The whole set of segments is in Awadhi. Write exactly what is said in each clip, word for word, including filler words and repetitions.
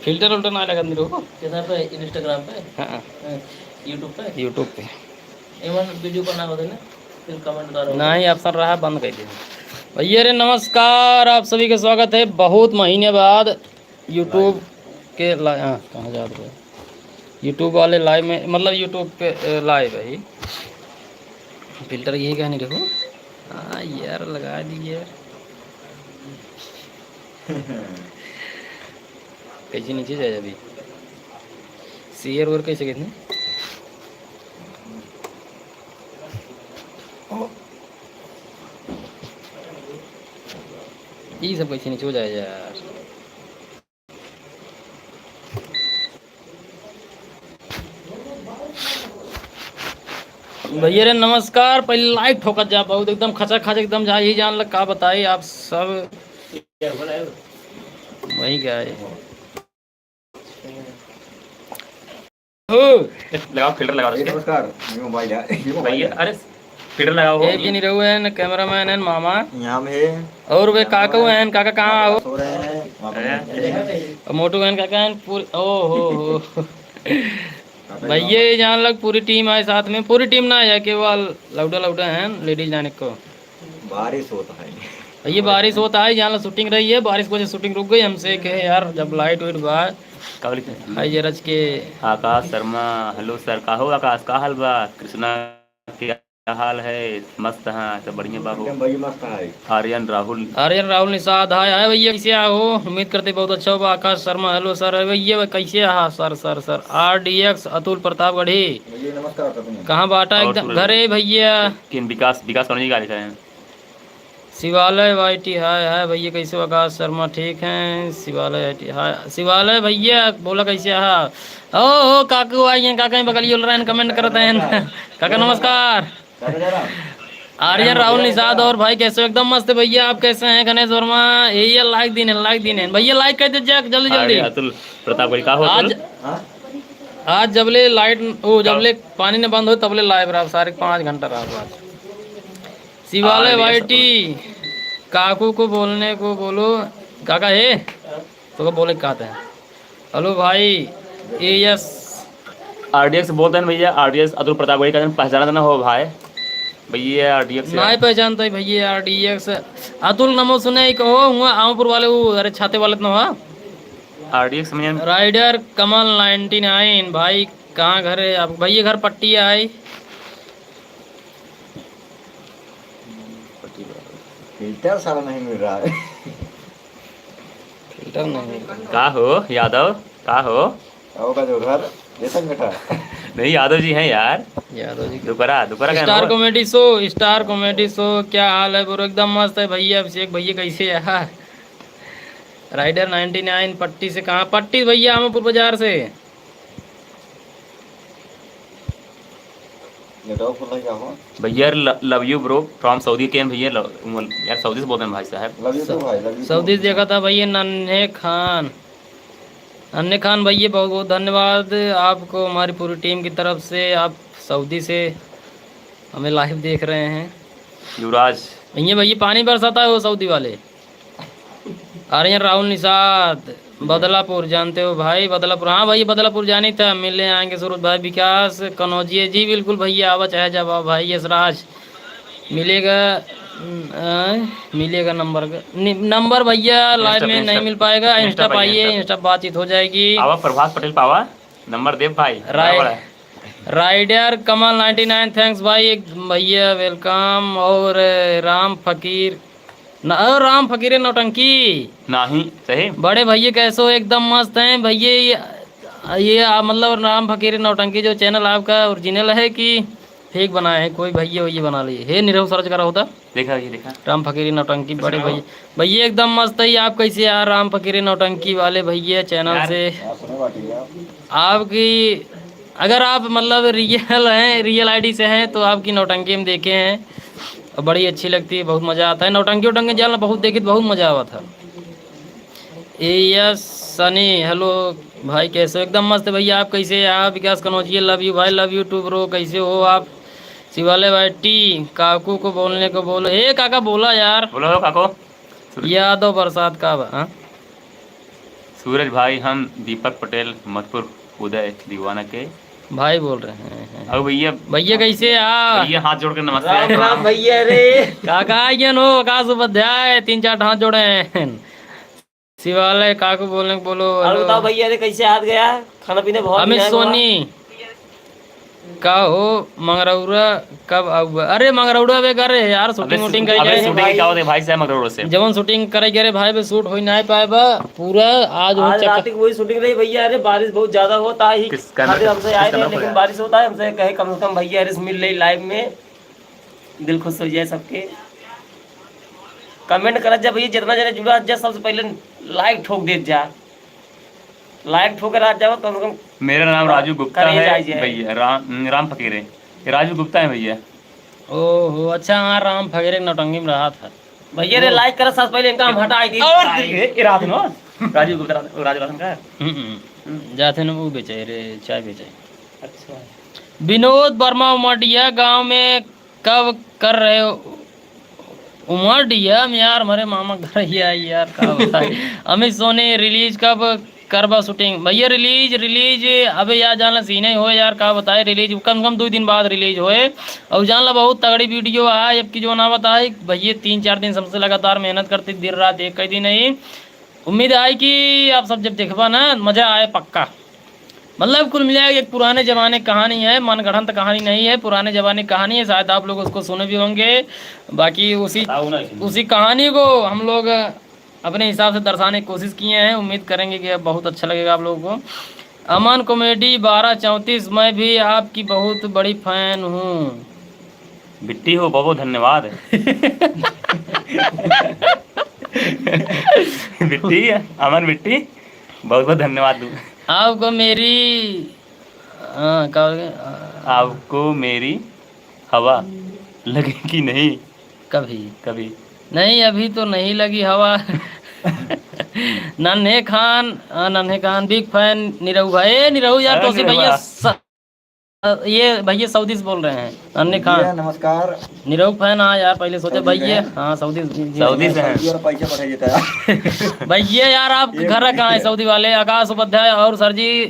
Filter उल्टर ना लगत नहीं रहो। किधर पे? Instagram पे? हाँ। हाँ, YouTube पे? YouTube पे। एमन video बना होते ना, फिर comment करो। नहीं, option रहा, बंद कर दिया। भैया रे नमस्कार, आप सभी का स्वागत है बहुत महीने बाद YouTube के live, हाँ, कहाँ जात रहे? YouTube वाले live में, मतलब YouTube पे, ए, live है ही। Filter यही कहने देखो। हाँ यार, लगा दी यार। कैसे नीचे जाए अभी? Share वेयर कैसे कितने? ई सब कैसे नीचे हो जाए यार? भैया रे नमस्कार, पहले like ठोकत जा, बहुत एकदम खचा खच एकदम जा, यही जान लग का बताई आप सब। वही क्या है? हो। लगाओ, filter लगाओ ए, उसके। नमस्कार, ये mobile है, ये mobile भैया, है। अरे, filter लगाओ हो। ए भी नहीं रहुए हैं, cameraman है, मामा। यहाँ में है। और वे यहाँ काका पे हैं, काका कहाँ वहाँ पे हो? सो रहे हैं, वहाँ पे हैं। और मोटू बहन काका हैं, पूरी, ओ हो हो। काका भैया, यहाँ पे। ये जान लग, पूरी team आए साथ में, पूरी team ना आया, केवल लौटा लौटा हैं, ladies जाने को। बारिश होता है। ये बारिश होता है, यहाँ shooting रही है, बारिश की वजह से shooting रुक गई। हमसे कहे यार, जब light वाइट बा, का बोली? हाय जरज के। आकाश शर्मा, hello sir, का हो आकाश, का हाल बा? कृष्णा, क्या हाल है? मस्त हाँ, सब बढ़िया बा हो। एकदम बढ़िया, मस्त है। आर्यन राहुल। आर्यन राहुल निषाद, हाय, हाय भैया, कैसे हो? उम्मीद करते बहुत अच्छा होगा। आकाश शर्मा, hello sir, हाय भैया, कैसे आहा sir, sir, sir? RDX अतुल प्रतापगढ़ी। भैया, नमस्कार, सपनी। कहाँ बाटा? और एकदम सूरज घरे भैया। किन विकास, विकास कौन जी गाड़ी खड़े हैं? शिवालय YT, हाय, हाय भैया, कैसे हो? आकाश शर्मा, ठीक हैं? शिवालय YT, हाय। शिवालय भैया, बोला कैसे आहा? ओ, ओ, काकू आई हैं, काका बगलियो रहे हैं, comment करते हैं। काका, नमस्कार। आर्यन राहुल निषाद और भाई, कैसे हो? एकदम मस्त भैया, आप कैसे हैं? गणेश वर्मा, ये, ये like दीन है, like दीन है। भैया, like कर दीजिए जल्दी, अरे, जल्दी। अतुल प्रताप भाई, का हो, आज, अतुल? आज जबले light, ओ, का? जबले पानी न बंद हो, तबले live रहा, सारे पाँच घंटा रहा बात। शिवालय अरे, YT, काकू को बोलने को बोलो, काका हे, तो को बोले कहते हैं। Hello भाई, AS। RDX बोलते हैं भैया, RDX अतुल प्रताप वही कहते हैं, पहचाना तो ना हो भाई। भैया RDX है। नहीं पहचानते भैया RDX। अतुल नमो सुने ही कहो, हुआ आमपुर वाले वो, अरे छाते वाले तो ना हुआ। RDX में। Rider कमल ninety nine, भाई कहाँ घर है आप? भैया घर पट्टी आए। Filter साला नहीं मिल रहा है। Filter नहीं मिल रहा। का हो यादव, का हो? आओ का जो घर, ये संगठा। नहीं, यादव जी हैं यार। यादव जी। दुपहरा, दुपहरा का Star Comedy Show, Star Comedy Show, क्या हाल है bro? एकदम मस्त है भैया। अभिषेक भैया कैसे है? Rider ninety nine पट्टी से कहाँ? पट्टी भैया, आमपुर बाजार से। Network full है क्या हो? भैया, ल-, love you bro from सऊदी। के हैं भैया, ल-, उमल-, यार, सऊदी से बोलते हैं भाई साहब। Love you too भाई, love you too। सऊदी से देखा था भैया, नन्हे खान, नन्हे खान भैया, बहुत बहुत धन्यवाद आपको, हमारी पूरी team की तरफ से। आप सऊदी से हमें live देख रहे हैं। युवराज। भैया, भैया, पानी बरसाता है वो सऊदी वाले। आर्यन राहुल निषाद, बदलापुर, जानते हो भाई बदलापुर? हाँ भाई, बदलापुर जानी था, मिलने आएंगे सूरज भाई। विकास कनौजिया, जी बिल्कुल भैया, आवा चाहे जावा भाई। यशराज, मिलेगा, न-, अ, मिलेगा number का, नि-, number भैया Insta live पे, में नहीं Insta, मिल पाएगा, Insta Insta पे, पाइए, Insta पे। Insta बातचीत हो जाएगी। आवा प्रभास पटेल पावा, number देव भाई, राय-, बड़ा, बड़ा। Rider कमल ninety nine, thanks भाई, एक भैया welcome। और राम फकीर न, ओ राम फकीर नौटंकी। नहीं, सही। बड़े भैया कैसे हो? एकदम मस्त हैं भैया। ये, ये आ, मतलब राम फकीर नौटंकी जो channel आपका original है कि fake बनाए हैं? कोई भैया वैया बना लिए। हे निरहू search करा होता। देखा, ये देखा। राम फकीर नौटंकी, कैसे बड़े हो? भैया। भैया एकदम मस्त है। आप कैसे यार राम फकीर नौटंकी वाले भैया channel यार। से? आपकी अगर आप मतलब real हैं, real ID से हैं, तो आपकी नौटंकी हम देखे हैं और बड़ी अच्छी लगती है, बहुत मज़ा आता है। नौटंकी उटंकी जाल बहुत देखी, बहुत मज़ा आवा था। ए यस सनी, hello भाई, कैसे हो? एकदम मस्त भैया, आप कैसे हैं? आप विकास कनौजिया, love you भाई, love you too bro, कैसे हो आप? शिवालय भाई टी, काकू को बोलने को बोलो। ए काका बोला यार। बोलो काको। यादव बरसात का बा, हाँ? सूरज भाई, हम दीपक पटेल, मधुपुर उदय दीवाना के भाई बोल रहे हैं। अब भैया, भैया कैसे आ? भैया हाथ जोड़ के नमस्ते। राम राम भैया रे। काका आइए नो, आकाश उपाध्याय, तीन चार हाथ जोड़े हैं। शिवालय काकू बोलने को बोलो, और हेलो। बताओ भैया रे, कैसे हाथ गया? खाना पीना बहुत अमित नहीं हुआ? सोनी। का हो मंगरौरा कब आउबा? अरे मंगरौरा बे करे यार, shooting अबे वूटिंग करे अबे गए। Shooting क्या होते भाई साहब मंगरौरा से? जवन shooting करे गए रे भाई, बे shoot होई नाई पाए बा पूरा। आज हो आज चक्कर रात की वही shooting रही भैया। अरे बारिश बहुत ज्यादा होता है, किस कैमरा खातिर पे? हमसे किस आए थे, कैमरा पे लेकिन है? बारिश होता है, हमसे कहे कम से कम भैया रे से मिल ले live में, दिल खुश हो जाए सबके। Comment करत जा भैया, जितना जने जुड़ा जा, सबसे पहले like ठोक देत जा। Like ठोक के रात जाओ, कम से कम मेरा नाम राजू गुप्ता करे है जाए, जाए। भैया, राम, राम फकीरे। ये राजू गुप्ता है भैया। ओहो, अच्छा, हाँ, राम फकीरे के नौटंकी में रहा था। भैया रे, ओ। Like करत साथ पहले इनका हम हटा दी। और ये, ये रात में राजू गुप्ता, राजू राशन का है? हम्म, हम्म। हम्म। जाते न वो बेचे रे, चाय बेचे। अच्छा। विनोद वर्मा उमडिया गांव में कब कर रहे हो? उमर डीएम यार, हमारे मामा घर ही आई यार, का बताए। अमित सोनी release कब करबा shooting? भैया release, release अबे यार जाना सीन ही हो यार, का बताए, release कम से कम दो दिन बाद release होए। और जान ला बहुत तगड़ी video आए, अब की जो ना बताए भैया, तीन चार दिन सबसे लगातार मेहनत करते, दिन रात एक कई दिन नहीं। उम्मीद है कि आप सब जब देखबा ना, मजा आए पक्का। मतलब कुल मिला के एक पुराने जमाने की कहानी है, मनगढ़ंत कहानी नहीं है, पुराने जमाने की कहानी है। शायद आप लोग उसको सुने भी होंगे। बाकी उसी, बताओ ना इसमें। उसी कहानी को हम लोग अपने हिसाब से दर्शाने की कोशिश किए हैं। उम्मीद करेंगे कि बहुत अच्छा लगेगा आप लोगों को। अमन कॉमेडी बारह चौंतीस, मैं भी आपकी बहुत बड़ी fan हूँ। बिट्टी हो, बहुत बहुत धन्यवाद। बिट्टी, अमन बिट्टी, बहुत बहुत धन्यवाद। आपको मेरी, हाँ, का बोल गए? आपको मेरी हवा लगे कि नहीं? कभी। कभी। नहीं, अभी तो नहीं लगी हवा। नन्हे खान, हाँ, नन्हे खान, big fan निरहू भाई। ए, निरहू यार, हाँ, तोसे निरहू भैया भा। स-, ये भैया सऊदी से बोल रहे हैं, नन्हे खान। भैया, नमस्कार। निरहू fan, हाँ यार, पहले सोचे सऊदी भैया, से हैं? हाँ, सऊदी से, जी, सऊदी से हैं। सऊदी और पैसा पठाइए था। भैया यार, आप ये घर कहाँ है, भैया। सऊदी वाले? आकाश उपाध्याय और सर जी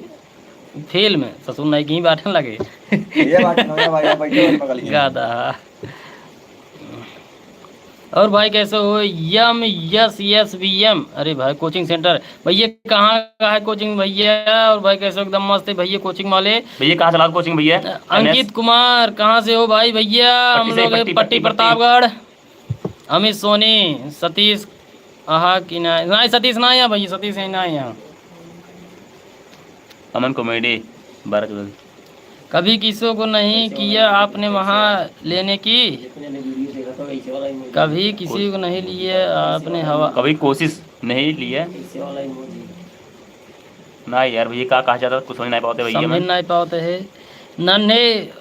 फेल में, ससुर नहीं की बाटन लगे। ये बात नहीं है भाई, आप बैठे हो, पकड़ लीजिए। गादा। और भाई कैसे हो? यम, यस, यस, वी एम। अरे भाई, coaching center। भैया, कहाँ का है coaching भैया? और भाई, कैसे हो? एकदम मस्त है भैया, coaching वाले। भैया, कहाँ चला coaching भैया? अंकित कुमार, कहाँ से हो भाई? भैया, हम पट्टी से, लोग हैं पट्टी, पट्टी, पट्टी, पट्टी। प्रतापगढ़। अमित सोनी, सतीश, आहा कि ना? नहीं, सतीश ना आया भैया, सतीश यहीं ना आया। अमन कॉमेडी, बारह चौदह। कभी किसी को नहीं किया आपने वहाँ लेने की, कभी किसी को नहीं लिए आपने हवा। कभी कोशिश नहीं लिए। ना यार, भैया का कहा जाता, कुछ समझ नहीं पाते भैया, समझ मैं। नहीं पाते है। नन्हे, अ,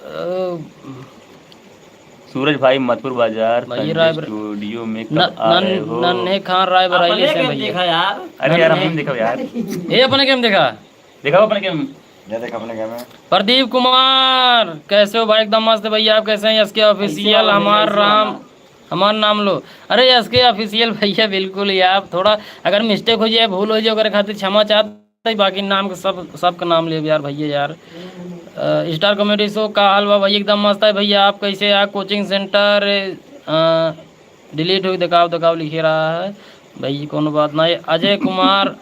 सूरज भाई, मधुपुर बाजार, भैया तंज रायबर-, स्टूडियो में न-, कब आ नन-, रहे हो? नन्हे खान रायबरेली से भैया। देखा यार। अरे यार, नन्हे। हम देखा यार। ये अपने game देखा? देखा अपने game? ये देखा अपने game में। प्रदीप कुमार, कैसे हो भाई? एकदम मस्त भैया, आप कैसे हैं? एस के ऑफिशियल, हमार राम, हमार नाम लो। अरे एस के ऑफिशियल भैया, बिल्कुल यार, थोड़ा अगर mistake हो जाए, भूल हो जाए, ओकरे खातिर क्षमा चाहत है, बाकी नाम के सब, सबके नाम लेब यार भैया यार। अ, स्टार कॉमेडी शो का हाल बा भैया? एकदम मस्त है भैया, आप कैसे? आ coaching center, अ, delete हो, देखाव, देखाव लिखे रहा है भैया, कोनो बात नहीं। अजय कुमार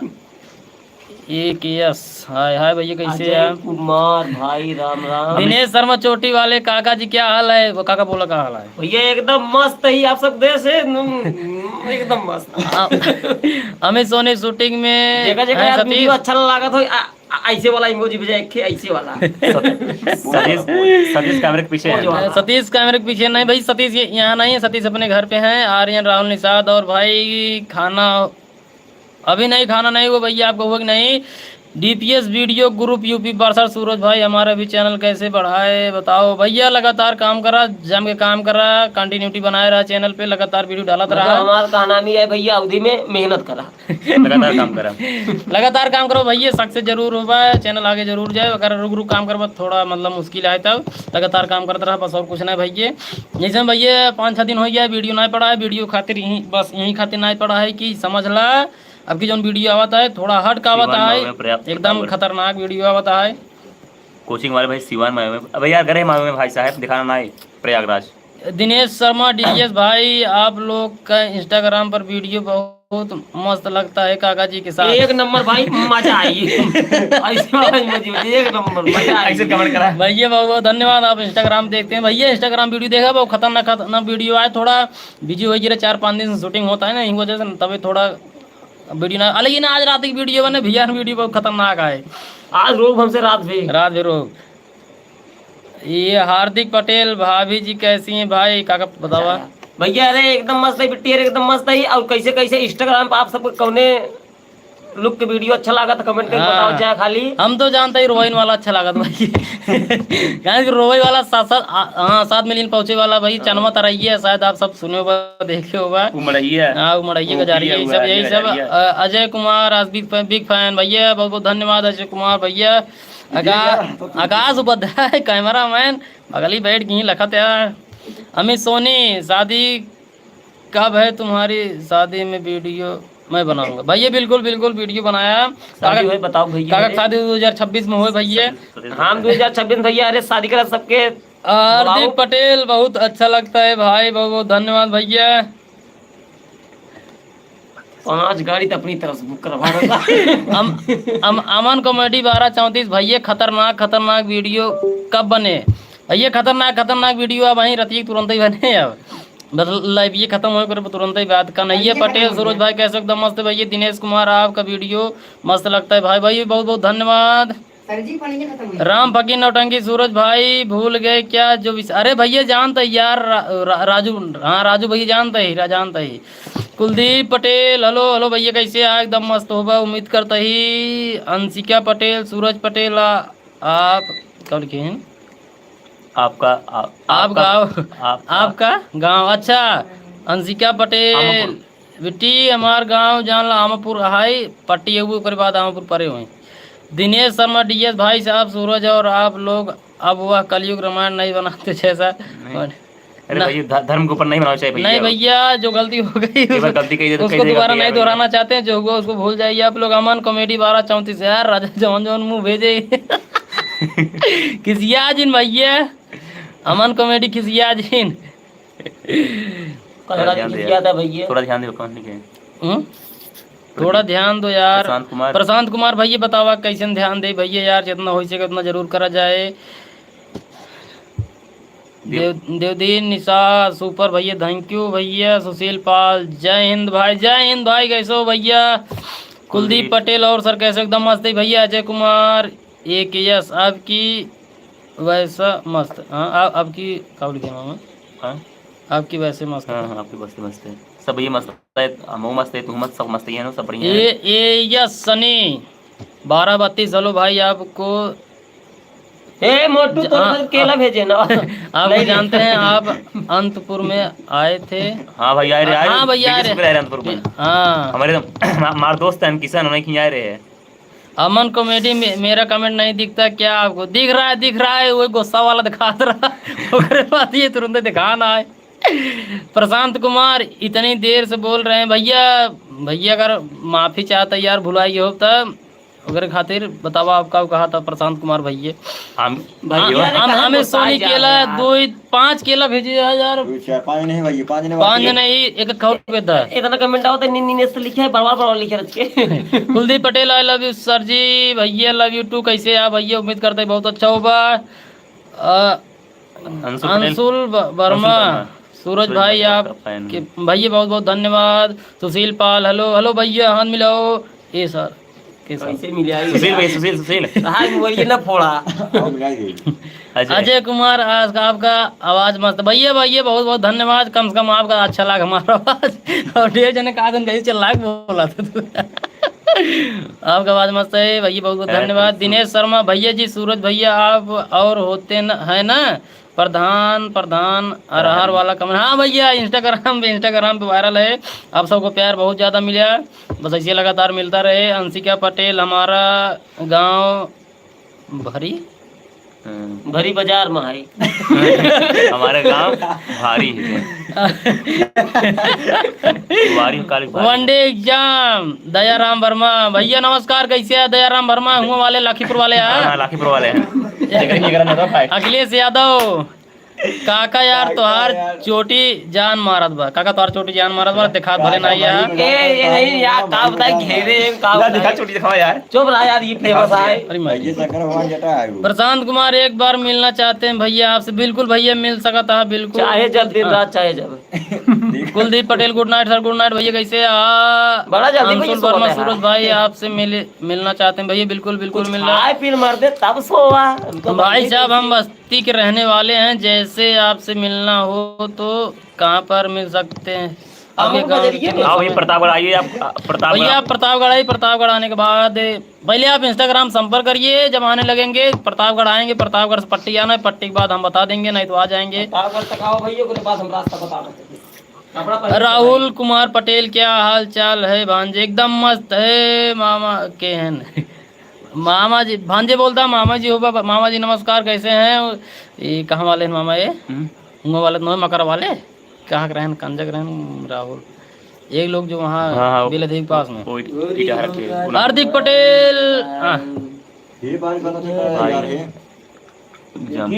एक यस, हाय, हाय भैया, कैसे अजय हैं? कुमार भाई, राम राम। दिनेश शर्मा चोटी वाले काका जी, क्या हाल है? वो काका बोला, का हाल है? भैया एकदम मस्त ही, आप सब देश है, एकदम मस्त। आ, अमित सोनी shooting में देखा, देखा हैं यार, सतीश। Video अच्छा ना लागत हो, आ, आ, ऐसे वाला emoji भेजा, एक ठे ऐसे वाला। सत-, सतीश, सतीश कैमरे के पीछे है। सतीश कैमरे के पीछे नहीं भाई, सतीश ये यहाँ नहीं है, सतीश अपने घर पे हैं। आर्यन, राहुल निषाद और भाई खाना अभी नहीं, खाना नहीं हुआ भैया, आपका हुआ कि नहीं? डीपीएस वीडियो ग्रुप यूपी बरसर, सूरज भाई हमारा भी channel कैसे बढ़ाए बताओ भैया। लगातार काम करा, जम के काम करा, continuity बनाए रहा channel पे, लगातार video डालत मतलब रहा। हमारा कहना नहीं है भैया, अवधि में मेहनत करा। लगातार काम करा। लगातार काम करो भैया, success जरूर होबा, channel आगे जरूर जाए। अगर रुक रुक काम करबा थोड़ा मतलब मुश्किल आए, तब लगातार काम करत रहा, बस और कुछ नहीं भैया। जैसे भैया पाँच छः दिन हो गया video नहीं पड़ा है, video खातिर यहीं, बस यहीं खातिर नहीं पड़ा है कि समझ ला अब की जौन वीडियो आवत है, थोड़ा हट का आवत है, एकदम खतरनाक वीडियो आवत है। कोचिंग वाले भाई सिवान में आए हुए हैं। अबे यार, गरे में आए हुए हैं भाई साहब, दिखाना ना है, प्रयागराज। दिनेश शर्मा डीएस भाई, आप लोग का Instagram पर वीडियो बहुत मस्त लगता है काका जी के साथ। एक नंबर भाई, मजा आई। ऐसे वाला emoji, एक नंबर, मजा आई। ऐसे comment करा। भैया बहुत बहुत धन्यवाद, आप Instagram देखते हैं। भैया Instagram वीडियो देखा, बहुत खतरनाक खतरनाक वीडियो आए। थोड़ा बिजी हो गिरे, चार पाँच दिन से शूटिंग होता है ना, इस वजह से तभी थोड़ा वीडियो ना, लेकिन आज रात की वीडियो बने भैया, वीडियो बहुत खतरनाक आए। आज रोग हमसे रात भी। रात भी रोग। ये हार्दिक पटेल, भाभी जी कैसी हैं भाई, काका बतावा। भैया अरे एकदम मस्त है बिट्टी, अरे एकदम मस्त है। और कैसे कैसे Instagram पे आप सबको कौने लुक के वीडियो अच्छा लगा तो comment करके हाँ। बताओ, चाहे खाली। हम तो जानते ही रोहिन वाला अच्छा लगा था भाई। काहे कि रोहिन वाला साथ साथ आ, हाँ, सात मिलियन पहुँचे वाला भाई, हाँ। चनवा तरैया है, शायद आप सब सुने होगा, देखे होगा। उमड़ैया। हाँ, उमड़ैया का जारी है, यही सब, यही सब। अ, अजय कुमार, आज big fan, big fan भैया, बहुत बहुत धन्यवाद अजय कुमार भैया। आका-, आकाश उपाध्याय, cameraman, बगली बैठ गई लखत यार। अमित सोनी, शादी कब है तुम्हारी? शादी में वीडियो मैं बनाऊंगा भैया, बिल्कुल बिल्कुल वीडियो बनाया। शादी होए बताओ भैया। काका शादी दो हज़ार छब्बीस में होए भैया। हम दो हज़ार छब्बीस में भैया, अरे शादी करा सबके। हार्दिक पटेल, बहुत अच्छा लगता है भाई, बहुत बहुत धन्यवाद भैया। पाँच गाड़ी तो अपनी तरफ से बुक करवा रहा था। हम, हम अमन कॉमेडी बारह चौंतीस भैया, खतरनाक खतरनाक वीडियो कब बने भैया? खतरनाक खतरनाक वीडियो अब वहीं रतिया तुरंत ही बने। अब बस लाइव ये खत्म होए पर तुरंत ही बात। कन्हैया पटेल, सूरज भाई कैसे एकदम मस्त भैया। दिनेश कुमार आपका वीडियो मस्त लगता है भाई, भाई बहुत बहुत धन्यवाद। सर जी, पानी खत्म हो गया। राम फकीर नौटंकी, सूरज भाई भूल गए क्या जो विस-, अरे भैया जानते ही यार, रा-, रा-, राजू, हाँ राजू भैया जानते ही, रा-, जानते ही। कुलदीप पटेल, हेलो हेलो भैया कैसे आ, एकदम मस्त होबा उम्मीद करते ही। अंशिका पटेल, सूरज पटेल, आ, आप का लिखे हैं? आपका, आप, आप आपका, गाँव, आप, आपका गाँव, अच्छा। अंशिका पटेल, आमापुर। बिट्टी, हमार गाँव जान ला आमापुर हाई, पट्टी एगो, ओकरे बाद आमापुर परे हुए। दिनेश शर्मा डीएस, भाई साहब, सूरज और आप लोग अब वह कलयुग रामायण नहीं बनाते जैसा। नहीं। अरे ना। भैया, ध-, धर्म के ऊपर नहीं बनाना चाहिए भैया। नहीं भैया, जो गलती हो गई, ये बार गलती कही जाए तो उसको कही जाए दोबारा गलती नहीं है भैया। दोहराना चाहते हैं, जो हुआ उसको भूल जाइए आप लोग। अमन कॉमेडी बारह चौंतीस, यार, राजा जवन जवन मुँह भेजे। खिसिया जिन भैया, अमन कॉमेडी खिसिया जिन। थोड़ा ध्यान दे यार। खिसिया था भैया। थोड़ा ध्यान दे, कौन नहीं गए? हम्म? थोड़ा ध्यान दो यार। प्रशांत कुमार। प्रशांत कुमार भैया, बतावा कैसे ध्यान दे भैया यार, जितना हो सके उतना जरूर करा जाए। देव, देवदीन निषाद सुपर भैया, thank you भैया। सुशील पाल, जय हिंद भाई, जय हिंद भाई, कैसे हो भैया? कुलदीप कुलदीप। पटेल और सर कैसे, एकदम मस्त है भैया। अजय कुमार, एक यस, आपकी वैसा मस्त, हाँ, आ-, आपकी का बोल गया मामा? हाँ? आपकी वैसे मस्त हाँ, है। हाँ, आपकी वैसे मस्त है। सब ये मस्त है, हम मस्त है, तू मस्त, सब मस्त ही है ना, सब बढ़िया है। ए, ए, यस, सनी, बारह बत्तीस, हेलो भाई, आपको ए, मोटू, ज-, तोर हाँ, घर केला हाँ। भेजे ना। आप नहीं, जानते हैं, आप अनंतपुर में आए थे। हाँ भाई, आए रे, आए हाँ रे, भैया, आए रे। आए रे अनंतपुर में। हाँ। हमारे तो, हमारे दोस्त हैं, किशन, उन्हें खिंचाए रहे हैं। अमन कॉमेडी में मेरा कमेंट नहीं दिखता क्या आपको? दिख रहा है, दिख रहा है, वो गुस्सा वाला दिखा रहा। ओकरे बाद ये तुरंत दिखा ना है। प्रशांत कुमार इतनी देर से बोल रहे हैं भैया, भैया अगर माफी चाहता यार, भुलाई हो तब ओकरे खातिर बतावा, आपका कहा था प्रशांत कुमार भैया। हम, भैया, हम, अरे हम, कहाँ हमें गुस्सा सोनी जा केला रहा है? दो ही, पाँच केला भेजे है यार। दो, चार, पाँच नहीं भैया, पाँच नहीं पाँच बाकी। नहीं, एक एक और के दा। इतना कमेंट आओ तो नी-, नी-, नी से लिखे है, बड़वा, बड़वा लिखे रख के। कुलदीप पटेल, I love you sir जी, भैया love you too, कैसे आप भैया? उम्मीद करते हैं बहुत अच्छा होगा। अ, अंशु पटेल। अंशुल ब-, वर्मा, अंशुल वर्मा। सूरज सूरज भाई, भाई, आप आपका fan के है। भैया बहुत बहुत धन्यवाद। सुशील पाल, हेलो, हेलो भैया, हाथ मिलाओ। ए सर, के सर? कैसे मिले आई सुशील यार? भाई, सुशील, सुशील। हाथ बोलिए ना फोड़ा। आओ मिला दे। अजय। अजय कुमार, आज का आपका आवाज मस्त। भैया, भैया बहुत बहुत धन्यवाद, कम से कम आपका अच्छा लगा हमारा आवाज। और ढेर जने कहा था, कैसे चिल्ला के बोला था तू। आपका आवाज मस्त है भैया, बहुत बहुत अरे धन्यवाद। तो दिनेश शर्मा, भैया जी, सूरज भैया आप और होते न, है ना? प्रधान, प्रधान, अरहर प्रधान। वाला कमेंट। हाँ भैया, Instagram पे, Instagram पे viral है। आप सबको प्यार बहुत ज़्यादा मिला, बस ऐसे लगातार मिलता रहे। अंशिका पटेल, हमारा गाँव भरी, हम्म। भरी बाजार में है। हमारे गांव भारी है। भारी काली भारी। One day exam, दयाराम वर्मा। भैया नमस्कार, कैसे है दयाराम वर्मा? हुआ वाले लखीपुर वाले हैं। हाँ, हाँ, लखीपुर वाले हैं। अखिलेश यादव। काका यार, काका तोहार यार। चोटी जान मारत बा। काका तोहार चोटी जान मारत बा, दिखात भले ना यार। ए, ये नहीं यार, का बताई, घेरे हैं, का ना, दिखा बताई। चोटी दिखावा यार। चुप रहा यार, ये famous है। अरे माई। ये शंकर भगवान जटा है वो। प्रशांत कुमार, एक बार मिलना चाहते हैं भैया आपसे। बिल्कुल भैया, मिल सकत है, बिल्कुल। चाहे जब दिन हाँ। रात, चाहे जब। कुलदीप पटेल, good night sir, good night भैया, कैसे आ? बड़ा जल्दी भैया अंशुल वर्मा, सोवत है। सूरज भाई, आपसे मिले, मिलना चाहते हैं भैया। बिल्कुल, बिल्कुल कुछ मिलना। खाए पी मर दे तब सोवा। भाई साहब, हम बस बस्ती के रहने वाले हैं, जैसे आपसे मिलना हो तो कहाँ पर मिल सकते हैं? आपके गाँव के आओ, ये प्रतापगढ़ आइए आप, प्रतापगढ़। भैया, आप प्रतापगढ़ आइए, प्रतापगढ़ आने के बाद पहले आप Instagram संपर्क करिए, जब आने लगेंगे, प्रतापगढ़ आएंगे, प्रतापगढ़ से पट्टी आना है, पट्टी के बाद हम बता देंगे, नहीं तो आ जाएंगे। प्रतापगढ़ तक आओ भैया, उसके बाद हम रास्ता बता देंगे। राहुल कुमार पटेल, क्या हाल चाल है भांजे? एकदम मस्त है मामा के हैं। मामा जी, भांजे बोलता, मामा जी हो बा-, मामा जी नमस्कार, कैसे हैं? ये कहाँ वाले हैं मामा ये? हम्म। हुआ वाले तो नहीं, मकर वाले? कहाँ के रहन, कंजक रहन, राहुल? एक लोग जो वहाँ हाँ, हाँ, बेला देवी के पास में। वो इट-, इटाहर के, वो ना। हार्दिक पटेल, हाँ। ये बात गलत है, भाई। यार, ये। जान।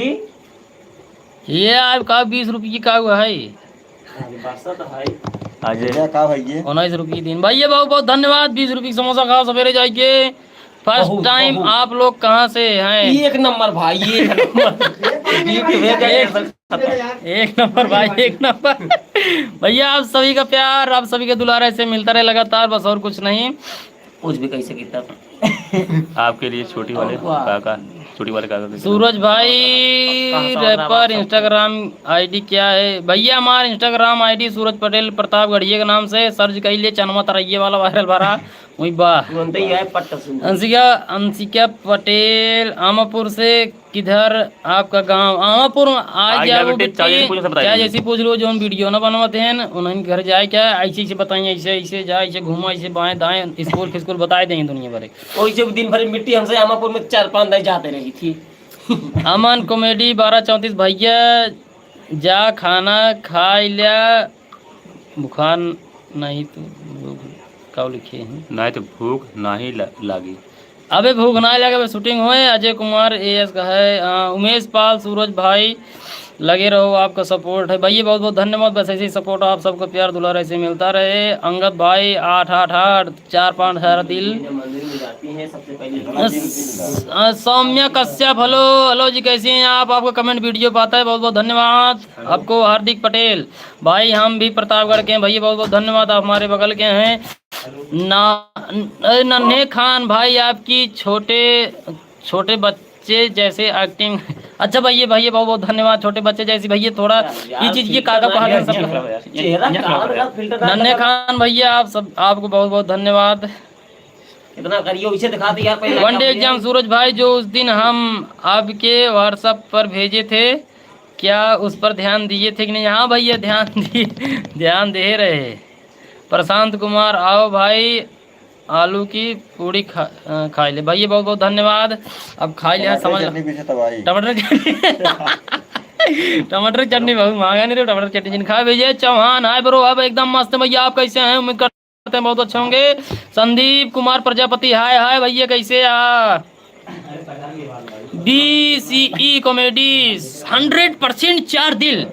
ये आपका बीस रुपये की का हुआ है? अरे, बरसा तो है। आज ये का भाई ये? उन्नीस रुपये की तीन। भैया, बहुत, बहुत धन्यवाद। बीस रुपये की समोसा खाओ, सवेरे जाइके। First बहुत, time बहुत। आप लोग कहाँ से हैं? एक नंबर भाई, एक नंबर। एक, एक नंबर भाई, एक नंबर। भैया, आप सभी का प्यार, आप सभी का दुलार ऐसे मिलता रहे लगातार, बस और कुछ नहीं। कुछ भी कह सकी तब। आपके लिए छोटी वाले और वाह। काका, छोटी वाले काका के सूरज भाई, कहाँ से रैपर, नाम? Instagram ID क्या है? भैया, हमार Instagram ID सूरज पटेल प्रतापगढ़िया के नाम से search कर लिए, चनवा तरैये वाला viral भरा, वही बा। तुरंते ही आए, पट्ट सुन। अंशिका, अंशिका पटेल, आमापुर से किधर आपका गाँव? आमापुर में आ आ गया गया वो बेटे, बिट्टी, चाहे जैसी पूछ ले, चाहे बताइए। जैसी पूछ लो, जौन video ना बनवाते हैं ना, उन्हीं के घर जाए क्या, ऐसे, ऐसे बताइए, ऐसे, ऐसे जाए, ऐसे घूमो, ऐसे बाएं, दाएं, स्कूल, फिस्कूल बताए देंगे दुनिया भर के। वही जब दिन भर मिट्टी हमसे आमापुर में चार पाँच दाई जाते रही थी। अमन comedy बारह चौंतीस, भैया जा खाना खाई ल्या, बुखार नहीं तो भूख, का लिखे हैं? नहीं तो भूख नहीं ल-, लागी। अबे भूख ना लगे, अबे shooting होए। अजय कुमार AS का है, आ, उमेश पाल, सूरज भाई, लगे रहो, आपका support है भैया, बहुत बहुत धन्यवाद। बस ऐसे ही support, आप सबका प्यार दुलार ऐसे मिलता रहे। अंगद भाई आठ आठ आठ चार पाँच हज़ार दिल। अ, अ, सौम्या कश्यप, hello, hello जी, कैसे हैं आप? आपका comment video पाता है, बहुत बहुत धन्यवाद। आपको हार्दिक पटेल, भाई हम भी प्रतापगढ़ के हैं भैया, बहुत बहुत धन्यवाद, आप हमारे बगल के हैं। ना, न-, नन्हे खान भाई, आपकी छोटे, छोटे बच्चे जैसे acting। अच्छा भैया, भैया बहुत बहुत धन्यवाद। छोटे बच्चे जैसी भैया, थोड़ा यार, ये चीज, ये filter काका ना को हाथ में सब चेहरा काला का filter ना नन्हे लगा। खान भैया, आप सब, आपको बहुत बहुत धन्यवाद। इतना करिए, उसे दिखा दे यार, पहले one day exam, सूरज भाई, जो उस दिन हम आपके WhatsApp पर भेजे थे, क्या उस पर ध्यान दिए थे कि नहीं? हाँ भैया, ध्यान दिए, ध्यान दे रहे। प्रशांत कुमार, आओ भाई, आलू की पूड़ी खा, अ, खाई ले। भैया, बहुत बहुत धन्यवाद। अब खाई ले, टमाटर समझ चटनी पीछे तबाही। टमाटर चटनी। टमाटर चटनी बहुत महंगा नहीं रे, टमाटर चटनी जिन खा भैया। चौहान, hi bro, अब एकदम मस्त भैया, आप कैसे हैं? उम्मीद करते हैं बहुत अच्छे होंगे। संदीप कुमार प्रजापति, hi hi भैया, कैसे आ? BCE comedy, hundred percent चार दिल।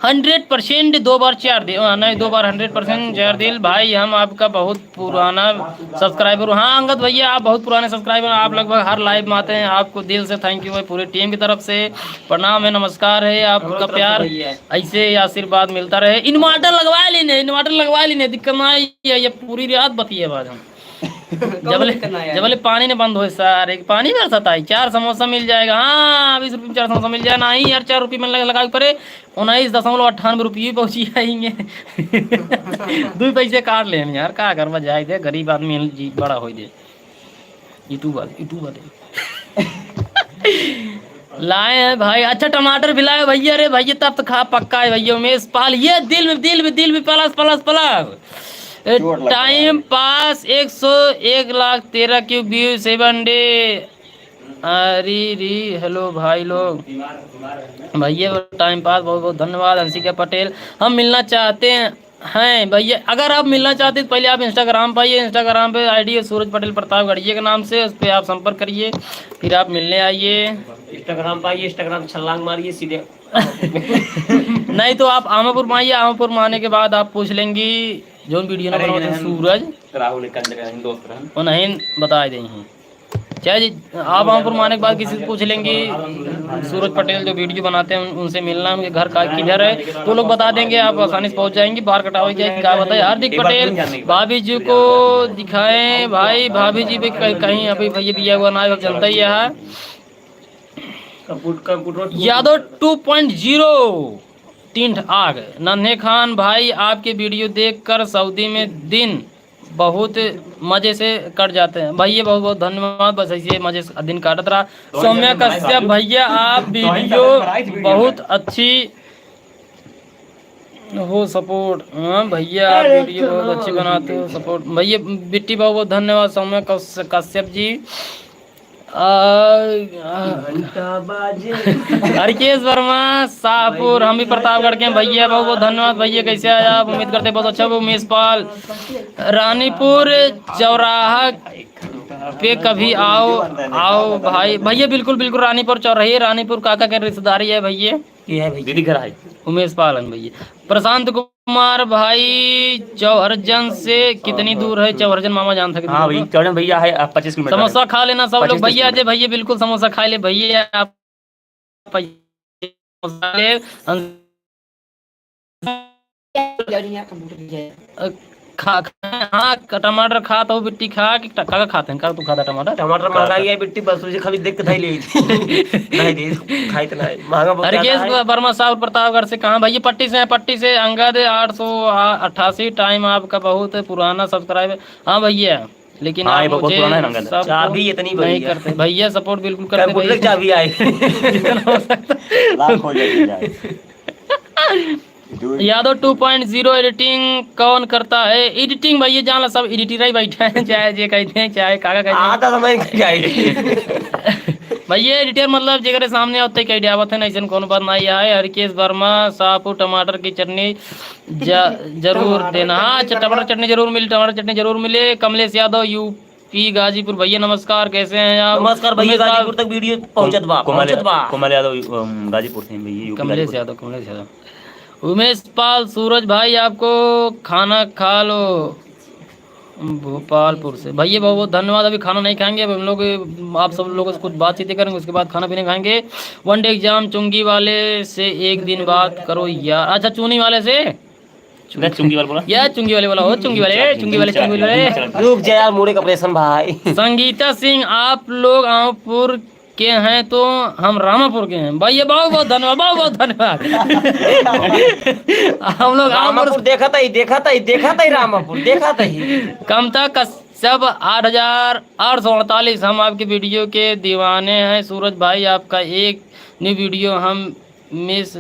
Hundred percent दो बार चार दिल, हाँ, नहीं, दो बार hundred percent चार दिल। भाई, हम आपका बहुत पुराना subscriber हूँ। हाँ, अंगद भैया, आप बहुत पुराने subscriber हैं, आप लगभग हर live में आते हैं। आपको दिल से thank you है, पूरे team की तरफ से प्रणाम है, नमस्कार है। आपका प्यार ऐसे आशीर्वाद मिलता रहे। Inverter लगवा लीने, inverter लगवा लीने, दिक्कत ना आई है, ये पूरी रात बतिए बाद हम। जबले, जबले पानी न बंद होए सारे, पानी बरसत आई, चार समोसा मिल जाएगा। हाँ, बीस रुपये में चार समोसा मिल जाए, नहीं यार, चार रुपये में लग-, लगावे पड़े, उन्नीस दशमलव अट्ठानवे रुपये पहुँची आएंगे। दो पैसे काट लेन यार, का करबा, जाए दे, गरीब आदमी हैं, जी, बड़ा होई दे। YouTube वाले, YouTube वाले। लाए हैं भाई, अच्छा टमाटर भी लाए भैया। अरे भैया, तब तो खा पक्का है भैया। उमेश पाल, ये दिल में, दिल में, दिल में प्लस, प्लस, प्लस। ए, चोट लग गया। Time pass एक सौ एक लाख तेरह K view, seven day। अरे री, hello भाई लोग। भैया, time pass, बहुत बहुत धन्यवाद। अंशिका पटेल, हम मिलना चाहते हैं भैया। अगर आप मिलना चाहते हैं तो पहले आप Instagram पे आइए, Instagram पे ID है सूरज पटेल प्रतापगढ़िया के नाम से, उस पर आप संपर्क करिए, फिर आप मिलने आइए। Instagram पे आइए, Instagram छलांग मारिए सीधे। नहीं तो आप आमापुर में आइए, आमापुर में आने के बाद आप पूछ लेंगी, जौन video ना अरे, बनावत हैं इन्हन सूरज, राहुल एक अंदर का दोस्त रहन। उन्हें बता देंगे। चाहे जी, आप आमापुर में आने के बाद किसी से पूछ लेंगी, सूरज पटेल जो video बनाते हैं, उन-, उनसे मिलना, उनके घर का किधर है, तो लोग बता देंगे, आप आसानी से पहुंच जाएंगे। बार कटावे के क्या बताए, हार्दिक पटेल, भाभी जी को दिखाएं भाई, भाभी जी भी कहीं, कहीं अभी भैया बिया हुआ ना है, जनता ही है। कंप्यूटर, कंप्यूटर। यादव टू पॉइंट ज़ीरो टिंठ आग। नन्हे खान भाई, आपके video देखकर सऊदी में दिन बहुत मजे से कट जाते हैं। भैया, बहुत बहुत धन्यवाद, बस ऐसे मजे से दिन काटत रहा। सौम्या कश्यप, भैया, आप video बहुत अच्छी हो support। हाँ भैया, आप video बहुत अच्छी बनाते हो, support। भैया, बिट्टी, बहुत बहुत धन्यवाद सौम्या कश्य-, कश्यप जी। आ, आ, घंटा बाजे। हरकेश वर्मा शाहपुर, हम भी प्रतापगढ़ के हैं भैया, बहुत बहुत धन्यवाद भैया, कैसे आए आप? उम्मीद करते हैं बहुत अच्छा होगा। उमेश पाल, रानीपुर चौराहा पे कभी आओ, आओ भाई। भैया बिल्कुल, बिल्कुल रानीपुर चौराहे, रानीपुर काका के रिश्तेदारी है भैया। ये है भैया। दीदी घर आए। उमेश पाल हैं भैया। प्रशांत कुमार भाई चौहरजन से कितनी दूर है? चौहरजन मामा जान सकते हाँ हो। भाई, चौहरजन भैया है, आप पच्चीस किलोमीटर है। समोसा खा लेना सब लोग। पच्चीस भैया, किलोमीटर। अजय भैया बिल्कुल समोसा खा ले भैया, आप समोसा ले। अ, खा, खा, हाँ, क-, टमाटर खा तो बिट्टी खा कि ट-, का, का खाते हैं? का तू खाता टमाटर? टमाटर महंगा ही है बिट्टी, बस तुझे खाली देख के धाई ले। नहीं दे, खाई तो नहीं, महंगा बहुत ज्यादा है। हरकेश वर्मा साहब प्रतापगढ़ से कहाँ? भैया पट्टी से हैं, पट्टी से। अंगद आठ सौ अट्ठासी, time आपका बहुत पुराना subscribe है। हाँ भैया, लेकिन हाँ, आप ये बहुत मुझे पुराना है ना, अंगद। Support चाबी इतनी बड़ी नहीं है। करते। भैया support बिल्कुल करते कंप्यूटर भैया। चाबी आए। जितना हो सकता। लाख हो जाए, जाए। यादव टू पॉइंट ज़ीरो editing कौन करता है? Editing भैया जान ला, सब editor ही बैठे हैं, चाहे जे कहते हैं, चाहे काका कहते हैं। आता तो मैं क्या editor? भैया editor मतलब जेकरे सामने होते कह दियावत है, ऐसन कोनो बात नहीं है। हरकेश वर्मा, सापू टमाटर की चटनी ज-, जरूर देना। हाँ, अच्छा, टमाटर चटनी जरूर मिले, टमाटर चटनी जरूर मिले। कमलेश यादव, यूपी गाजीपुर, भैया नमस्कार, कैसे हैं आप? नमस्कार भैया, उमेश साहब। गाजीपुर तक video पहुंचत बा, कोमल, पहुंचत बा। कोमल यादव, अम, गाजीपुर से हैं भैया, यूपी कमलेश गाजीपुर। यादव, कमलेश यादव। उमेश पाल, सूरज भाई, आपको खाना खा लो, भोपालपुर से। भैया बहुत बहुत धन्यवाद, अभी खाना नहीं खाएंगे, अब हम लोग आप सब लोगों से कुछ बातचीत करेंगे, उसके बाद खाना पीने खाएंगे। One day exam, चुंगी वाले से एक दिन बात करो यार। अच्छा, चूनी वाले से? ना, चुंगी वाले बोला। या चुंगी वाले बोला, हो चुंगी वाले, ए, चुंगी वाले, चुंगी वाले। रुक जा यार, मूड एक operation भाई। संगीता सिंह, आप लोग आमपुर के हैं तो हम रामापुर के हैं। भैया बहुत बहुत धन्यवाद, बहुत बहुत धन्यवाद। हम लोग रामापुर रामापुर देखा था ही, देखा था ही, देखा था ही रामापुर, देखा था ही। कमता कश्यप आठ हजार आठ सौ अड़तालीस, हम आपके video के दीवाने हैं सूरज भाई, आपका एक new video हम miss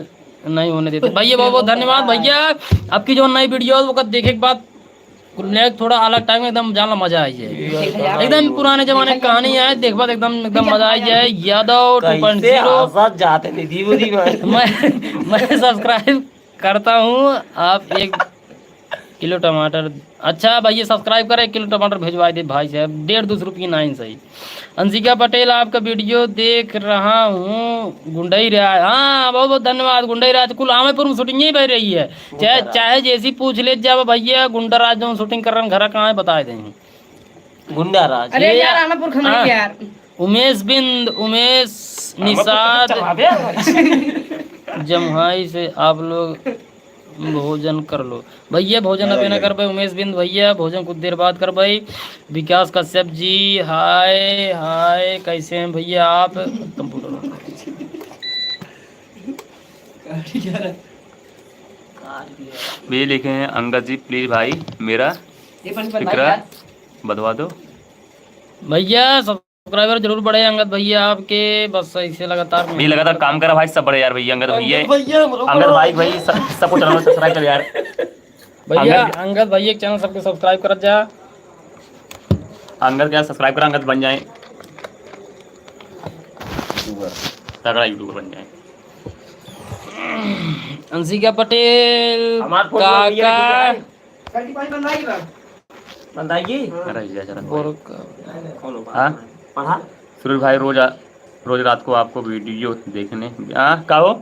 नहीं होने देते। भैया बहुत बहुत धन्यवाद भैया, आपकी जो नई video है वो देखे के बाद कुल थोड़ा अलग time एकदम जान ला मजा आ जाए। एकदम पुराने जमाने की कहानी है, देखबा तो एकदम, एकदम मजा आ जाए। यादव टू पॉइंट ज़ीरो। कैसे हंसत जाते निधि बुद्धि में। मैं, मैं subscribe करता हूँ, आप एक किलो टमाटर। अच्छा भैया subscribe करें, एक किलो टमाटर भिजवा दे भाई साहब, डेढ़ दो सौ रुपये नाइन सही। अंशिका पटेल, आपका video देख रहा हूँ, गुंडई राज। हाँ, बहुत बहुत धन्यवाद गुंडई राज। कुल आमेपुर में shooting ही भई रही है, चाहे, चाहे जैसी पूछ ले जाओ भैया, गुंडा राज जो shooting कर रहे हैं, घर कहाँ है बता दें। गुंडा राज। अरे ये यार, आमापुर खमरी हाँ। यार। उमेश बिंद, उमेश निषाद, जम्हाई से आप लोग भोजन कर लो। भैया, भोजन अबे ना करबे, उमेश बिंद भैया, भोजन कुछ देर बाद करबे। विकास कश्यप जी, हाय, हाय, कैसे हैं भैया आप? कंप्यूटर भैया लिखे हैं, "अंगद जी, please भाई, मेरा फिकरा बतवा दो।" भैया, subscriber जरूर बढ़े अंगद भैया आपके, बस ऐसे लगातार भैया, लगातार काम करा भाई, सब बढ़े यार भैया। अंगद भैया, अंगद भैया, हम लोग अंगद भाई, भाई, सब, सबको channel subscribe कर यार। भैया, अंगद, अंगद भैया के channel सबके subscribe करत जा। अंगद के subscribe करा, अंगद बन जाए। तगड़ा YouTuber बन जाए। अंशिका पटेल, हमार फोटो भैया काका। ठीक है। बंदाई जी? अरे, जरा बोल। कौन हो? हाँ? पढ़ा? सूरज भाई, रोज आ-, रोज रात को आपको video देखने, हाँ, का हो?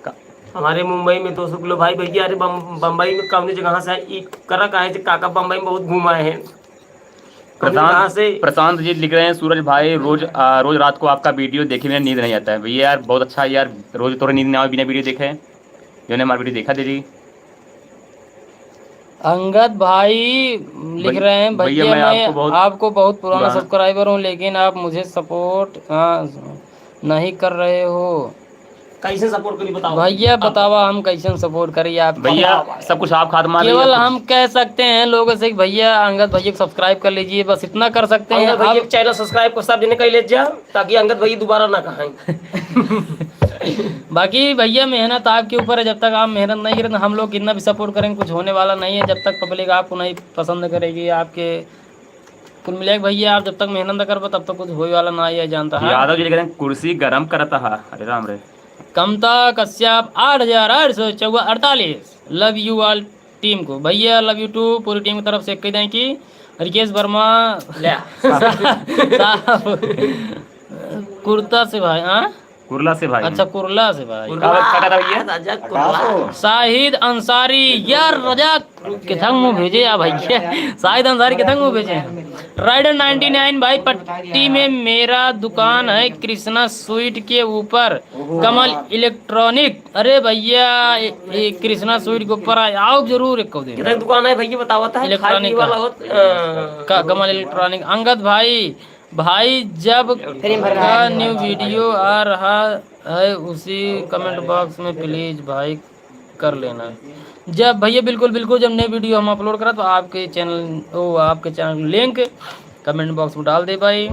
का? हमारे मुंबई में दो सौ किलो भाई, भैया, अरे, बम-, बम्बई में कौने जगह से आए? ई करा काहे से? काका बम्बई में बहुत घूम आए हैं। कौने जगह से? प्रशांत, प्रशांत जी लिख रहे हैं, सूरज भाई, रोज, आ, रोज रात को आपका video देखे बिना नींद नहीं आता है। भैया यार, बहुत अच्छा है यार, रोज तोरे नींद ना आवे बिना video देखे। जो ने हमारा video देखा दे जी। अंगद भाई लिख भै-, रहे हैं, भैया, भैया, मैं मैं आपको बहुत आपको बहुत पुराना पुराना subscriber हूँ, लेकिन आप मुझे support, हाँ, नहीं कर रहे हो। कैसे support करी बताओ? भैया, आप बतावा, हम कैसे support करी आपको? भैया, सब कुछ आप खात मार रही केवल है। हम कह सकते हैं लोगों से कि भैया, अंगद भैया को subscribe कर लीजिए, बस इतना कर सकते हैं। अंगद भैया आप के channel subscribe को सब जने कर ले जा, ताकि अंगद भैया दोबारा ना कहें। बाकी भैया, मेहनत आपके ऊपर है, जब तक आप मेहनत नहीं करें तो हम लोग कितना भी support करें, कुछ होने वाला नहीं है। जब तक public आपको नहीं पसंद करेगी, आपके कुल मिला के भैया, आप जब तक मेहनत न करबो, तब तक कुछ होए वाला ना है, जानता है। यादव जी लिख रहे हैं, कुर्सी गरम करता है। अरे राम रे। कमता कश्यप आठ हजार आठ सौ चौवा अड़तालीस, love you all team को। भैया, love you too, पूरी team की तरफ से कह दें कि रिकेश वर्मा ले। साहब, कुर्ता से भाई, हाँ? कुर्ला से भाई। अच्छा, कुर्ला से भाई। कुर्ला, का, का कहता भैया? राजा कुर्ला। शाहिद अंसारी, यार रजा किथंग मुँह भेजे या भैया। शाहिद अंसारी किथंग मुँह भेजे। राइडर नाइंटी नाइन भाई, पट्टी में मेरा दुकान है कृष्णा स्वीट के ऊपर, कमल इलेक्ट्रॉनिक। अरे भैया, ये, ये कृष्णा स्वीट के ऊपर आए, आओ जरूर एक दिन। कितना दुकान है भैया, बतावत है, इलेक्ट्रॉनिक खाने वाला का। हो, अ, का, कमल इलेक्ट्रॉनिक। अंगद भाई, भाई, जब का new video आ रहा है, उसी comment box में please भाई कर लेना। जब भैया, बिल्कुल, बिल्कुल, जब नए video हम upload करा तो आपके channel, ओ, आपके channel link comment box में डाल दे भाई।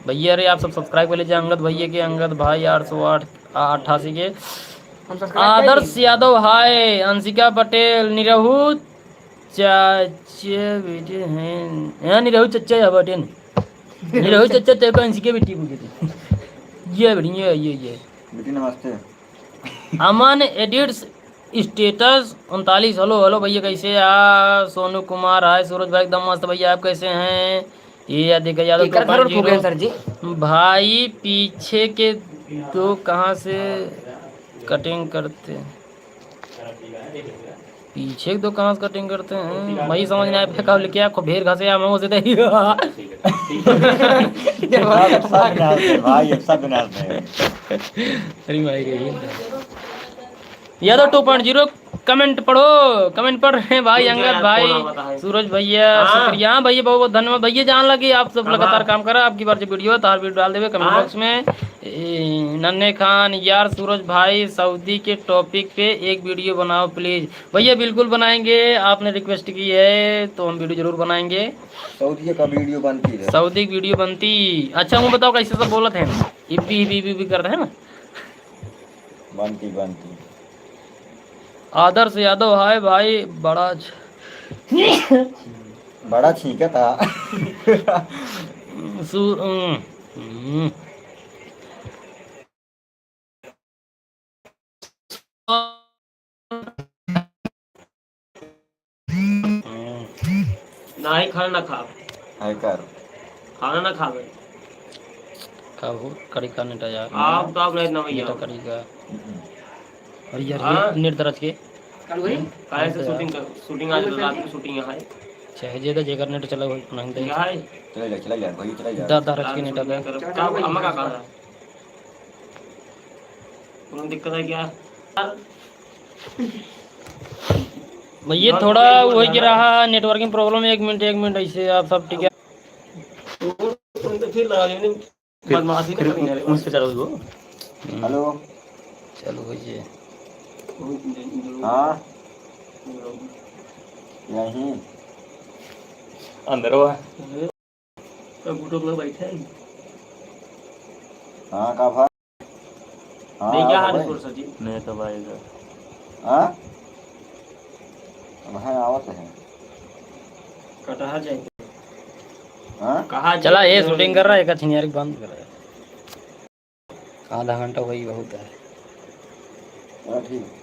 भैया रे, आप सब subscribe कर लीजिए अंगद भैया के, अंगद भाई आठ सौ आठ, आ, अट्ठासी के। हम subscribe कर आदर्श लीजिए। यादव, हाय। अंशिका पटेल, निरहू चाचे बेटे हैं। हाँ, निरहू चच्चा या बेटे हैं। निरहू चच्चा तेरे को अंशिका बेटी बोल देते। ये बढ़िया, ये, ये। बेटी नमस्ते। अमन एडिट्स status उनतालीस, hello, hello भैया, कैसे आ? सोनू कुमार, हाय। सूरज भाई, एकदम मस्त भैया, आप कैसे हैं? ये या देखा यादव केकर घर में फूके हैं सर जी? भाई, पीछे के दो कहाँ से cutting करते हैं? पीछे के दो कहाँ से cutting करते हैं? भाई, समझ नहीं आया, फेंका लेके आ, खूब ढेर घासे आ, मैं उसे दे। ये बात सब विनाश है भाई, ये सब विनाश है। अरे भाई रे। यादव टू पॉइंट ज़ीरो comment पढ़ो, comment पढ़ रहे हैं भाई, अंगद भाई, सूरज भैया, हाँ। शुक्रिया। हाँ भैया, बहुत बहुत धन्यवाद भैया, जान लगी आप सब लगातार काम करा, आपकी बार जो video है, तार video डाल देवे comment box में। ए, नन्हे खान, यार सूरज भाई, सऊदी के topic पे एक video बनाओ please। भैया बिल्कुल बनाएंगे, आपने request की है तो हम video जरूर बनाएंगे। सऊदी का video बनती है। सऊदी की video बनती। अच्छा, वो बताओ कैसे सब बोलत हैं, इब्बी इब्बी इब्बी इब्बी करते हैं ना। बनती, बनती। आदर्श यादव, हाय भाई, बड़ा छ-, बड़ा छींका था। सु-, हम्म, हम्म। नाही, खाना ना खाब। हाय कर। खाना ना खाबे। का हो, कड़ी का नेटा यार। आप तो आप नहीं ना भैया। नेटा कड़ी का। हम्म। अरे यार, हाँ। नेट, नेट दरज के। काहे से shooting कर, shooting आज रात में shooting यहाँ है। चाहे जे दा जेकर नेट चला हो, नहीं दे। यहाँ है। चला जा, चला जा, भाई, चला जा। दा, दरज के नेटा का। का, अम्मा का कहा? कोनो दिक्कत है क्या? भैया, थोड़ा वही गिरा रहा, networking problem। एक मिनट, एक मिनट, ऐसे आप सब ठीक है? तो फिर लगा देंगे। फिर, बदमाशी फिर नहीं करेंगे। उस पे चलो वो। हेलो। चलो भैया। हाँ। यहीं। अंदर हुआ। तो गुटो लोग बैठे हैं। हाँ, का भाई? हाँ, नहीं, क्या हाल है भाई। सर जी? नहीं तो भाई इधर। हाँ? अब है, आवत है। कटहा जाए। हाँ? कहाँ चला, जाए? ये shooting कर रहा है, एक छिनियारी बंद कर रहा है। आधा घंटा वही बहुत है। हाँ, ठीक।